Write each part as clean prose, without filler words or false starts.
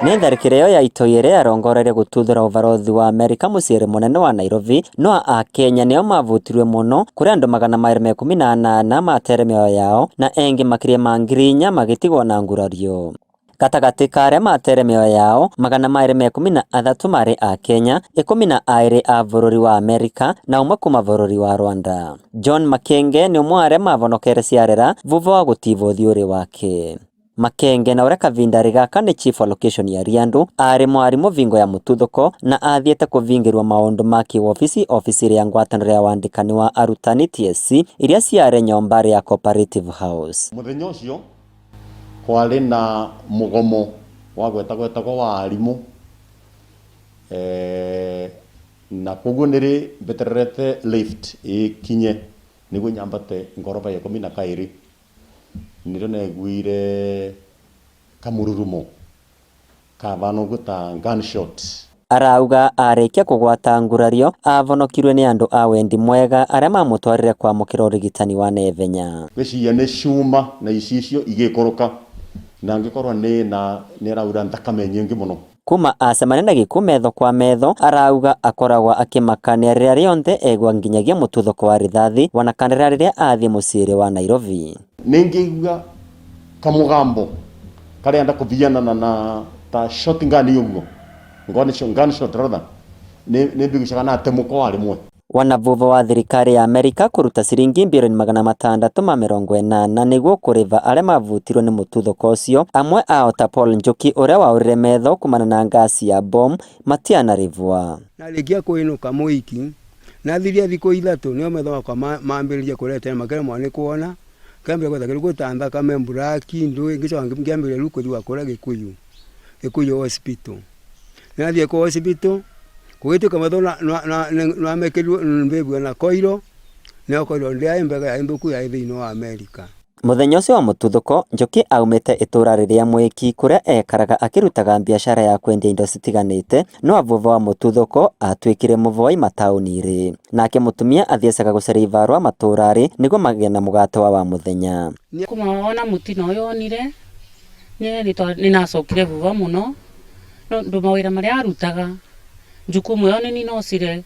Nĩ tharĩkĩro ĩyo ya itoi ĩrĩa yarongoreirie gũtuthũra ũbarothi wa Amerika mũciĩ mũnene wa Nairobi, no akenya nĩo mavutirwe mũno kũrĩa andũ 218 matere mĩoyo yao na engĩ makĩria ma 4,000 magĩtigwo na ngurario. Gatagatĩ ka arĩa matere mĩoyo yao, 213 marĩ a Kenya, 12 a bũrũri wa Amerika na ũmwe kuma bũrũri wa Rwanda. John Makenge nĩ ũmwe wa arĩa mavonokere ciarera vuvha wa gũtivwo ũthiũ wake. Makenge na ũrĩa kavindarĩ gaka nĩ chief wa location ya Riandu arĩ mwarimũ vingo ya mũtuthũko na athiĩte kũvingĩrwo maũndũ ma kĩwofisi ofisi ya ngwatanĩro ya wandĩkani wa arutani TSC iria ciarĩ nyũmba ya Cooperative House. Muthenya ũcio kwarĩ na mũgomo wa gwetagwetagwo wa arimũ, na koguo nĩrĩ mbetererete lift ĩkinye nĩguo nyambate ngoroba ya 12, nĩrĩo neguire kamururumo kavana ũguo ta gunshot. Arauga arĩkia kũgwata ngurario avonokirwe nĩ andũ a wendi mwega arĩa mamũtwarire kwamũkĩra ũrigitani wa naihenya. Ngwĩciria nĩ cuma na icicio igĩkũrũka na ngĩkorwo nĩ na nĩ araura thakame nyingĩ mũno. Kuma acemania na gĩkuũ metho kwa metho, arauga akoragwo akĩmakania rĩrĩa rĩothe egua nginyagia mũtuthũko wa rithathi wana kana rĩrĩa athiĩ mũciĩ wa Nairobi. Nĩngĩigua kamũgambo karenda kũvianana na ta shotgun ũguo, gunshot rather, nĩ mbigucaga na atemũka wa rĩmwe. Wana vuvha wa thirikari ya Amerika kũruta ciringi birioni 680 nĩguo kũrĩva arĩa mavutirwo nĩ mũtuthũko ũcio, amwe ao ta Paul Njuki ũrĩa waũrire metho kumana na ngasi ya bomu matianarĩvwa. Narĩkia kũinũka mũiki nathiria thikũ 3 nĩo metho makwa mambĩrĩria kũretera makĩremwo nĩ kuona, kĩambĩrĩria gwetha kĩndũ gwĩta thakame mburaki ndũĩ, ngĩcoka ngĩambĩrĩria rĩu kũthiĩ kũrĩa Gĩkũyũ, Gĩkũyũ hospital. Nathiĩ kũ hospital gũgĩtuĩka metho nĩmekĩrirwo mbĩbua na koiro, nayo koiro ndĩarĩ mbega yarĩ thũku yarĩ thĩinĩ wa Amerika. Mũthenya ũcio wa mũtuthũko, Njoki aumĩte itũra rĩrĩa Mwĩki kũrĩa ekaraga akĩrutaga biacara ya kwendia indo citiganĩte, no vuvha wa mũtuthũko atuĩkire mũvoi mataũni-rĩ. Nake mũtumia athiecaga gũcaria ivarũa matũra-rĩ nĩguo magĩe na mũgate wa mũthenya. Kuma wona mũtino ũyũ onire nĩ nacokire vuva mũno nondũ mawĩra marĩa arutaga njukumu ĩyo nĩ ninocire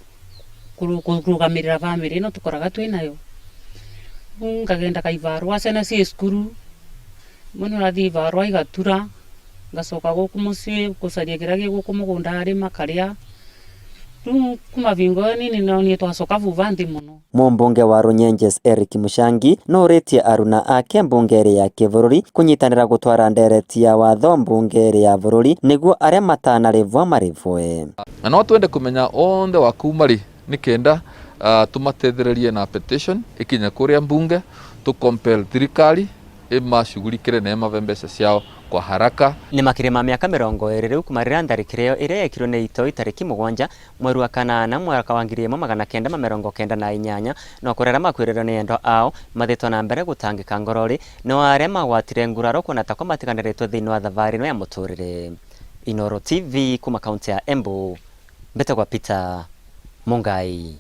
kũrũgamĩrĩra bamĩrĩ ĩno tũkoraga twĩnayo. Rĩu ngagenda kaivarũa ciana ciĩ cukuru mũno ũrathiĩ ivarũa igatura ngacoka gũkũ mũciĩ gũcaria kĩrĩa gĩ gũkũ mũgũnda arĩma karĩa. Rĩu kuma vingo ĩyo niĩ nĩndonire twacoka vuva nthĩ mũno. Mũmbunge wa Runyenjes Eric Muchangi nũũrĩtie aruna ake mbunge ĩrĩ ya kĩbũrũri kũnyitanĩra gũtwara ndereti ya watho mbunge ĩrĩ ya bũrũri nĩguo arĩa matanarĩvwa marĩvwe. Na no twende kũmenya onthe wa kuma rĩ nĩ kenda tũmatethererie na petition ikinye kũrĩa mbunge tũ compel thirikari ĩmacugurikĩre na ĩmabe mbeca ciao kwa haraka. Nĩ makĩria ma mĩaka 20 rĩu kuma rĩrĩa tharĩkĩro ĩyo ĩrĩa yekirwo nĩ itoi tarĩki 7 mweri wa kanana mwaka wa 1998, no kũrĩ arĩa makuĩrĩirwo nĩ endwa ao mathĩtwo na mbere gũtangĩka ngoro-rĩ no arĩa magwatire nguraro kuona tako matiganĩrĩtwo thĩinĩ wa thabarĩ ĩno ya mũtũrĩre. Inooro TV kuma kaunti ya Embu, mbĩtagwo Peter Mungai.